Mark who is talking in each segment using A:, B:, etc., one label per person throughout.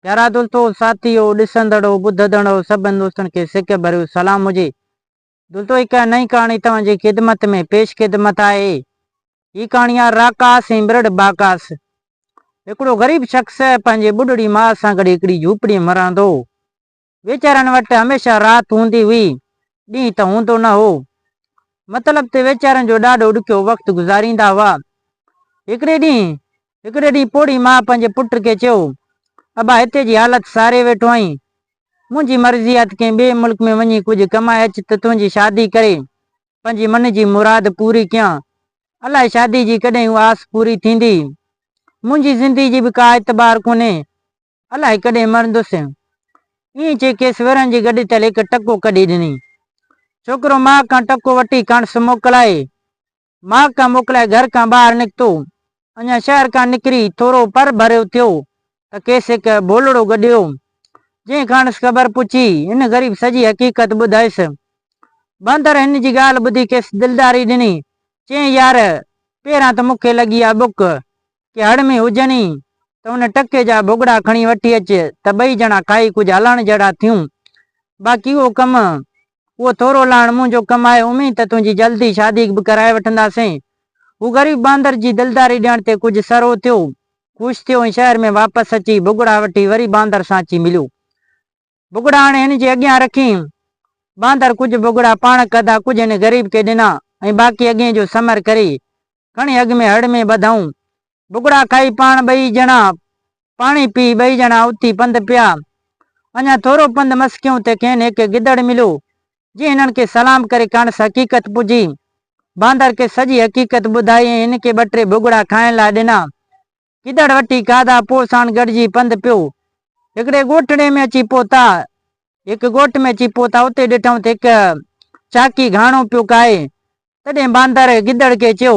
A: پيارا دوستو، ساٿيو، ڏسندڙو، ٻڌندڙو سڀن دوستن کي سڪ ڀريو سلام هجي. دوستو هڪ نئين ڪهاڻي توهان جي خدمت ۾ پيش خدمت آهي. هي ڪهاڻي آهي راڪاس ۽ برڙ باڪاس. هڪڙو غريب شخص پنهنجي ٻڍڙي ماء سان گڏ هڪڙي جهوپڙي ۾ رهندو هو. ويچارن وٽ هميشه رات هوندي هئي، ڏينهن ته هوندو نه هو. مطلب ته ويچارن جو ڏاڍو ڏکيو وقت گذاريندا هئا. هڪڙي ڏينهن، هڪڙي ڏينهن پوڙهي ماء پنهنجي پٽ کي چيو، ابا هتي جي حالت ساري ويٺو آهين. منهنجي مرضي آهي ته ڪنهن ٻئي ملڪ ۾ وڃي ڪجهه ڪمائي اچ ته تنهنجي شادي ڪري پنهنجي من جي مراد پوري ڪيان. الائي شادي جي ڪڏهن اها آس پوري ٿيندي. منهنجي زندگي جي به ڪا اعتبار ڪونهي. الائي ڪڏهن مرندس. ائين چئي کيس ورهن جي گڏ ٿيل هڪ ٽڪو ڪڍي ڏني. ڇوڪرو ماء کان ٽڪو وٺي کانئس موڪلائي، ماء کان موڪلائي گهر کان ٻاهر نڪتو. اڃا شهر کان نڪري ٿورو پر ڀريو ٿيو ته کيس هڪ ڀولڙو گڏيو، جنهن کانئس خبر پڇي. هن غريب سڄي حقيقت ٻڌايس. باندر هن جي ڳالهه ٻڌي کيس دلداري ڏني. چيائين، يار، پهريان ته مون کي لڳي آ ٻک، ڪي هڙ ۾ هجن ئي ته ان ٽڪي جا ڀڳڙا کڻي وٺي اچ ته ٻئي ڄڻا کائي ڪجهه هلڻ جهڙا ٿيون. باقي اهو ڪم، اهو ٿورو لاهڻ منهنجو ڪم آهي، اميد ته تنهنجي جلدي شادي به ڪرائي وٺنداسين. هو غريب باندر جي دلداري ڏيڻ تي ڪجهه سرهو ٿيو، خوش ٿيو ۽ شهر ۾ واپس اچي ڀڳڙا وٺي وري باندر سان اچي مليو. ڀڳڙا آڻي هن جي اڳيان رکيم. باندر ڪجهه ڀڳڙا پاڻ کاڌا، ڪجهه هن غريب کي ڏنا ۽ باقي اڳئين جو سمر ڪري، کڻي اڳ ۾ هڙ ۾ ٻڌائون. ڀڳڙا کائي پاڻ ٻئي ڄڻا پاڻي پي ٻئي ڄڻا اٿي پنڌ پيا. اڃا ٿورو پنڌ مس ڪيون ته کين هڪ گدڙ مليو، جنهن هنن کي سلام ڪري کانئس حقيقت پڇي. باندر کيس سڄي حقيقت ٻڌائي ۽ هن کي ٻه ٽي ڀڳڙا کائڻ لاء ڏنا. گدڙ وٺي کاڌا پوء ساڻ گڏجي پنڌ پيو. هڪڙي ڳوٺڙي ۾ اچي پهتا. هڪ ڳوٺ ۾ اچي پهتا اتي ڏٺائون ته هڪ چاڪي گهاڻو پيو ڪاهي. تڏهن باندر گدڙ کي چيو،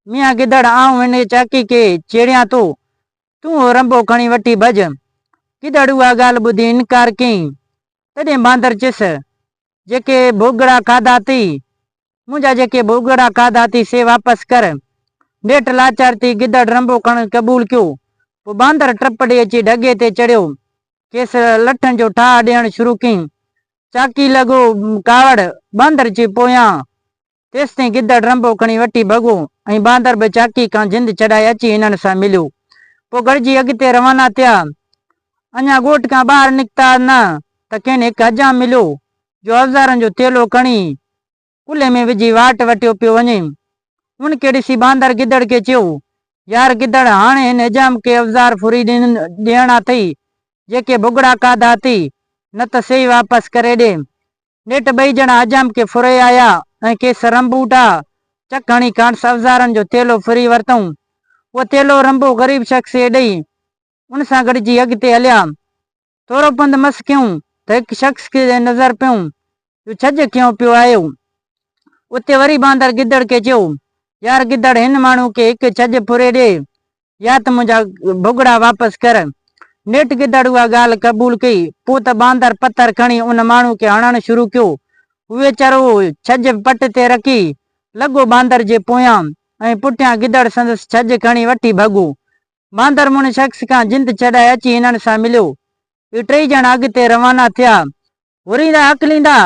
A: ميان گدڙ آئون هن چاڪي کي چيڙيان ٿو، تون اهو رنبو کڻي وٺي ڀڄ. گدڙ اها ڳالهه ٻڌي انڪار ڪيائين. تڏهن باندر چيس، جيڪي ڀوڳڙا کاڌا اٿئي، منهنجا جيڪي ڀوڳڙا کاڌا اٿئي سي واپس ڪر. نيٺ لاچار ٿي گدڙ رنبو کڻڻ قبول ڪيو. پوء باندر ٽپ ڏئي اچي ڍڳي تي چڙهيو. کيس لٺن جو ٺاهه ڏيڻ شروع ڪيائين. چاڪي لڳو ڪاوڙ، باندر جي پويان. تيستائين گدڙ رنبو کڻي وٺي ڀڳو ۽ باندر به چاڪي کان جند ڇڏائي اچي هنن سان مليو. پوء گڏجي اڳتي روانا ٿيا. اڃا ڳوٺ کان ٻاهر نڪتا نه ته کين هڪ حجام مليو، جو اوزارن جو ٿيلهو کڻي ڪلهي ۾ وجهي واٽ وٽيو پيو وڃي. ان کي ڏسي باندر گدڙ کي چيو، يار گدڙ، هاڻي هن حجام کي اوزار ڦري ڏيڻا اٿئي، جيڪي ڀڳڙا کاڌا اٿئي، نه ته سي ئي واپس ڪري ڏي. نيٺ ٻئي ڄڻا حجام کي ڦري آيا ۽ کيس رنبوٽا چڪ هڻي کانئس اوزارن جو ٿيلهو ڦري ورتائون. اهو ٿيلهو رنبو غريب شخص کي ڏئي، ان سان گڏجي اڳتي هليا. ٿورو پنڌ مس ڪيائون ته هڪ شخص کي نظر پيون جو ڇڄ کنيو پيو آيو. اتي وري باندر گدڙ کي چيو، يار گدڙ هن ماڻهو کي هڪ ڇڄ ڦري ڏي يا ته منهنجا ڀڳڙا واپس ڪر. نيٺ گدڙ اها ڳالهه قبول ڪئي. پوء ته باندر پٿر کڻي ان ماڻهو کي هڻڻ شروع ڪيو. هو ويچارو ڇڄ پٽ تي رکي لڳو باندر جي پويان ۽ پٺيان گدڙ سندس ڇڄ کڻي وٺي ڀڳو. باندر مون شخص کان جند ڇڏائي اچي هنن سان مليو. اهي ٽئي ڄڻا اڳتي روانا ٿيا. هوريندا هڪليندا،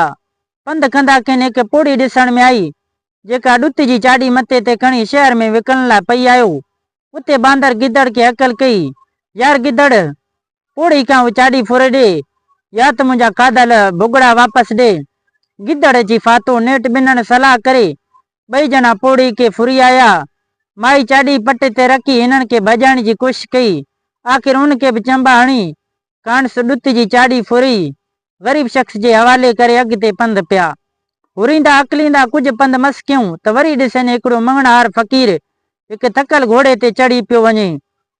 A: پنڌ ڪندا کين هڪ پوڙهي ڏسڻ ۾ آئي، جيڪا ڏٿ جي چاڏي مٿي تي کڻي شهر ۾ وڪڻڻ لاء پئي آيو. اتي باندر گدڙ کي هڪل ڪئي، يار گدڙ! پوڙهي کان اهو چاڏي ڦري ڏي، يا ته منهنجا کاڌل ڀڳڙا واپس ڏي. گدڙ اچي ڦاٿو، نيٺ ٻنهن صلاح ڪري، ٻئي ڄڻا پوڙهي کي ڦري آيا. مائي چاڏي پٽ تي رکي هنن کي ڀڄائڻ جي ڪوشش ڪئي. آخر ان کي به چنبا هڻي، کانئس ڏٿ جي چاڏي ڦري، غريب شخص جي حوالي ڪري اڳتي پنڌ پيا. هوريندا هڪليندا ڪجهه پنڌ مس ڪيون ته وري ڏسين هڪڙو مڱڻهار فقير هڪ ٿڪل گهوڙي تي چڙهي پيو وڃي.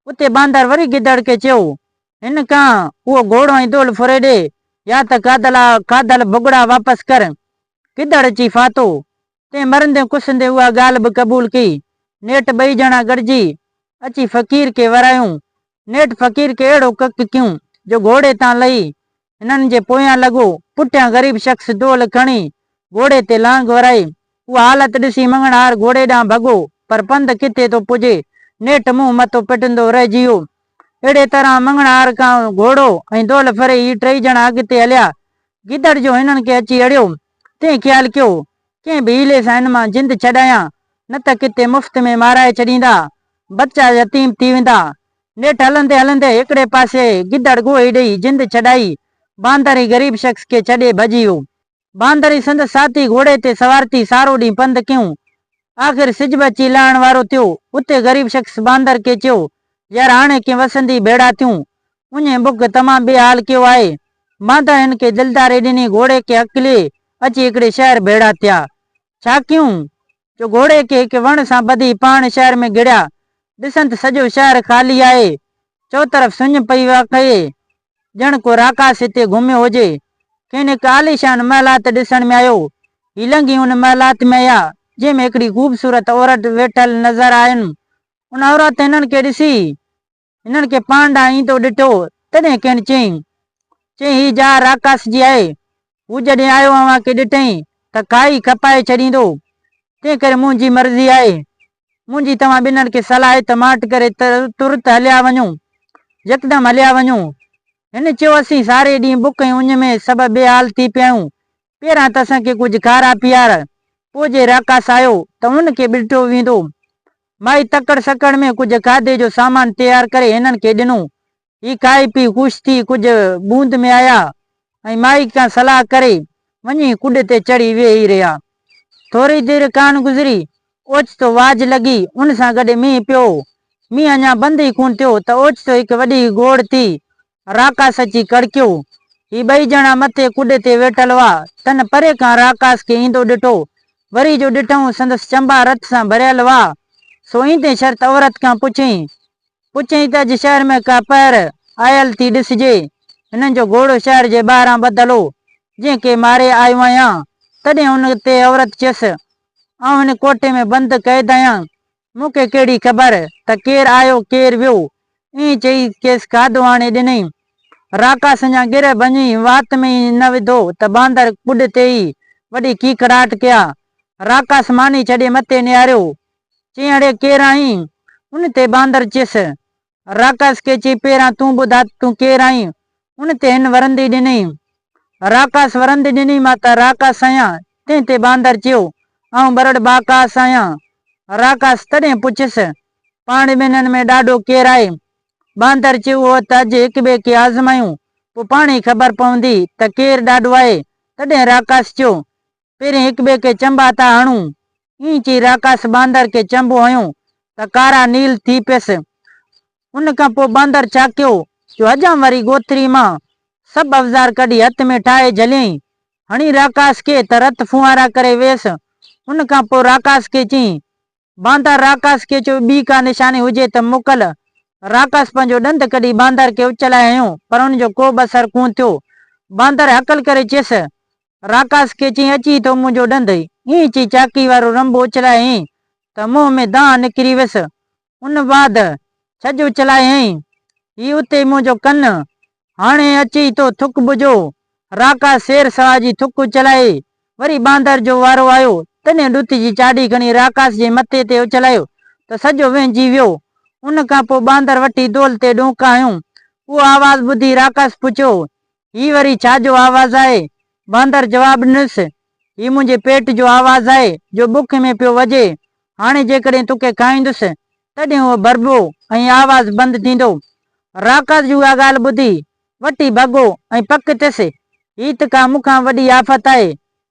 A: اتي باندر وري گدڙ کي چيو، هن کان اهو گهوڙو ۽ دول ڦري ڏي يا ته کاڌل ڀڳڙا واپس ڪر. گدڙ اچي ڦاٿو. تنهن مرندي ڪسندي اها ڳالهه به قبول ڪئي. نيٺ ٻئي ڄڻا گڏجي اچي فقير کي ورايون. نيٺ فقير کي اهڙو ڪڪ ڪيون جو گهوڙي تان لهي هنن جي پويان لڳو. پٺيان غريب شخص دول کڻي گهوڙي تي لانگ ورائي. اها حالت ڏسي مڱڻهار گهوڙي ڏانهن ڀڳو، پر پنڌ ڪٿي ٿو پڄي. نيٺ منهن مٿو پٽندو رهجي ويو. اهڙي طرح مڱڻهار کان گهوڙو ۽ دولهه ڦري هي ٽئي ڄڻا اڳتي هليا. گدڙ جو هنن کي اچي اڙيو، تنهن خيال ڪيو، ڪنهن به حيلي سان هن مان جند ڇڏايان، نه ته ڪتي مفت ۾ مارائي ڇڏيندا، ٻچا يتيم ٿي ويندا. نيٺ هلندي هلندي هڪڙي پاسي گدڙ گوهي ڏيئي جند ڇڏائي، باندر ۽ غريب شخص کي ڇڏي ڀڄي ويو. باندر ۽ سندس ساٿي گهوڙي تي سوار ٿي سارو ڏينهن پنڌ ڪيون. آخر سج به اچي لهڻ وارو ٿيو. اتي غريب شخص باندر کي چيو، يار هاڻي ڪنهن وسندي ڀيڙا ٿيون. اڃ بک تمام بي حال ڪيو آهي. باندر هن کي دلداري ڏني گهوڙي کي هڪلي اچي هڪڙي شهر ڀيڙا ٿيا. ڇا ڪيون جو گهوڙي کي هڪ وڻ سان ٻڌي پاڻ شهر ۾ گهڙيا. ڏسن ته سڄو شهر خالي آهي. چؤطرف سڃ پئي واقعي. ڄڻ ڪو راڪاس هتي گهميو هجي. کين هڪ عاليشان محلات ڏسڻ ۾ آيو. هي لنگهي ان محلات ۾ آيا، جنهن ۾ هڪڙي خوبصورت عورت ويٺل نظر آين. ان عورت هنن کي ڏسي، هنن کي پاڻ ڏانهن ايندو ڏٺو، تڏهن کين چيائين، چيائين، هي جاء راڪاس جي آهي. هو جڏهن آيو اوهان کي ڏٺائين ته کائي کپائي ڇڏيندو. تنهن ڪري منهنجي مرضي آهي. منهنجي توهان ٻنهن کي صلاح آهي ته ماٺ ڪري ترت هليا وڃو. يڪدم هليا وڃو. هن چيو اسين ساري ڏينهن بک ۽ اڃ ۾ سڀ بي حال ٿي پيا آهيون. پهريان ته اسان کي ڪجهه کارا پيار. پوء جي راڪاس آيو ته ان کي به ڏٺو ويندو. مائي تڪڙ سڪڙ ۾ ڪجهه کاڌي جو سامان تيار ڪري هنن کي ڏنو. هي کائي پي خوش ٿي ڪجهه بوند ۾ آيا ۽ مائي کان صلاح ڪري وڃي ڪڏ تي چڙهي ويهي رهيا. ٿوري دير ڪانه گذري، اوچتو واج لڳي، ان سان گڏ مينهن پيو. مينهن اڃا بند ئي ڪونه ٿيو ته اوچتو هڪ وڏي گوڙ ٿي، راڪاس اچي ڪڙڪيو. هي ٻئي ڄڻا مٿي ڪڏ تي ويٺل هئا، تن پري کان راڪاس کي ايندو ڏٺو. وري جو ڏٺائون سندس چنبا رت سان ڀريل هئا، سو ايندي شرط عورت کان پڇيائين، پڇيائين ته اڄ شهر ۾ ڪا پهر آيل ٿي ڏسجي. هنن جو گهوڙو شهر جي ٻاهران ٻڌل هو، جنهن کي ماري آيو آهيان. تڏهن ان تي عورت چيس، آئون هن ڪوٺي ۾ بند قيد آهيان، مون کي ڪهڙي خبر ته ڪير آيو ڪير ويو. ائين چئي کيس کاڌو آڻي ڏنائين. راڪاس اڃا گرهه ڀڃي وات ۾ ئي نه وڌو ته باندر ڪڏ تي ئي وڏي کيکڙاٽ ڪيا. راڪاس ماني ڇڏي مٿي نهاريو. چيائين اڙي ڪير آهين؟ ان تي باندر چيس، راڪاس کي چي پهريان تون ٻڌاء ته تون ڪير آهين؟ ان تي هن ورندي ڏني. راڪاس ورندي ڏني مان ته راڪاس آهيان. تنهن تي باندر چيو، آئون ٻرڙ باڪاس آهيان. راڪاس تڏهن پڇيس، پاڻ ٻنهن ۾ ڏاڍو ڪير آهي؟ باندر چيو اهو ته اڄ هڪ ٻئي کي آزمايون، پوء پاڻهي خبر پوندي ته ڪير ڏاڍو آهي. تڏهن راڪاس چيو، پهرين هڪ ٻئي کي چنبا ٿا هڻون. ائين چئي راڪاس باندر کي چنبو هنيو ته ڪارا نيل ٿي پيس. ان کان پوء باندر ڇا ڪيو جو حجام واري ڳوٿري مان سڀ اوزار ڪڍي هٿ ۾ ٺاهي جهليائين. هڻي راڪاس کي ته رت ڦوهارا ڪري ويس. ان کان پوء راڪاس کي چيائين، باندر راڪاس کي چيو، ٻي ڪا نشاني هجي ته موڪل. راڪاس پنهنجو ڏند ڪڍي باندر کي اڇلائي هنيو، پر ان جو ڪو به اثر ڪونه ٿيو. باندر هڪل ڪري چيس، راڪاس کي چيائين، اچي ٿو منهنجو ڏند. ائين چئي چاڪي وارو رنبو اڇلائي هنيائين ته منهن ۾ دانهن نڪري ويس. ان بعد ڇڄ اڇلائي هنيائين، هي اتي منهنجو ڪن، هاڻي اچي ٿو ٿڪ ٻجهو. راڪاس سير سوا جي ٿڪ اڇلائي. وري باندر جو وارو آيو، تڏهن ڏٿ جي چاڏي کڻي راڪاس جي مٿي تي اڇلايو ته سڄو وهنجي ويو. ان کان پوء باندر وٺي دول تي ڏونڪا هنيو. اهو آواز ٻڌي راڪاس پڇيو، هي وري ڇا جو آواز آهي؟ باندر جواب ڏنس، هي منهنجي پيٽ جو آواز آهي، جو بک ۾ پيو وڄي. هاڻي جيڪڏهن توکي کائيندس، تڏهن اهو ڀربو ۽ آواز بند ٿيندو. راڪاس جي اها ڳالهه ٻڌي، وٺي ڀڳو ۽ پڪ ٿيس، هي ته ڪا مون کان وڏي آفت آهي.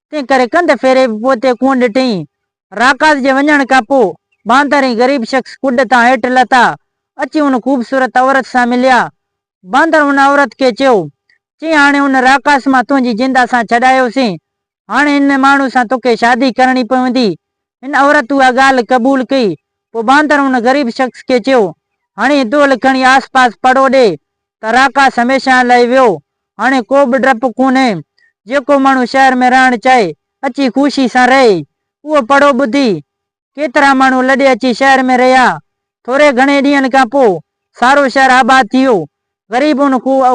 A: تنهن ڪري ڪنڌ ڦيري به پوئتي ڪونه ڏٺئين. راڪاس جي وڃڻ کان پوء، باندر ۽ غريب شخص ڪڏ تان هيٺ لٿا، اچي ان خوبصورت عورت سان مليا. باندر ان عورت کي چيو، چي هاڻي ان راڪاس مان تنهنجي جند اسان ڇڏايوسين، هاڻي ان ماڻهو سان توکي شادي ڪرڻي پوندي. هن عورت اها ڳالهه قبول ڪئي. پوء باندر ان غريب شخص کي چيو، هاڻي دول کڻي آس پاس پڙو ڏي ته راڪاس هميشه لاء ويو، هاڻي ڪو به ڊپ ڪونهي. جيڪو ماڻهو شهر ۾ رهڻ چاهي، اچي خوشي سان رهي. اهو پڙو ٻڌي، ڪيترا ماڻهو لڏي اچي شهر ۾ رهيا. ٿوري گهڻي ڏينهن کان پوء سارو شهر آباد ٿي ويو. غريب ان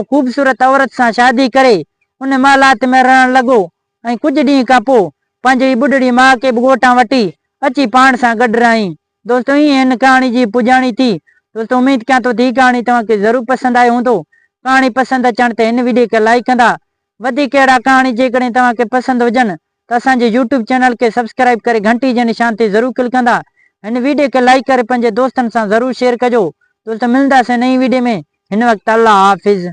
A: خوبصورت عورت سان شادي ڪري ان محلات ۾ رهڻ لڳو ۽ ڪجهه ڏينهن کان پوء پنهنجي ٻڍڙي ماء کي به ڳوٺان وٺي اچي پاڻ سان گڏ رهائين. دوستو ائين هن ڪهاڻي جي پڄاڻي ٿي. دوستو اميد ڪيان ٿو ته هي ڪهاڻي توهان کي ضرور پسند آئي هوندو. ڪهاڻي پسند اچڻ تي هن وڊيو کي لائيڪ ڪندا. وڌيڪ اهڙا ڪهاڻي جيڪڏهن توهان کي پسند هجن ته اسان جي يوٽيوب چينل کي سبسڪرائيب ڪري گهنٽي جي نشان تي ضرور ڪلڪ ڪندا. هن وڊيو کي لائيڪ ڪري پنهنجي دوستن سان ضرور شيئر ڪجو. دوستو ملنداسين نئين وڊيو ۾ هن وقت الله حافظ.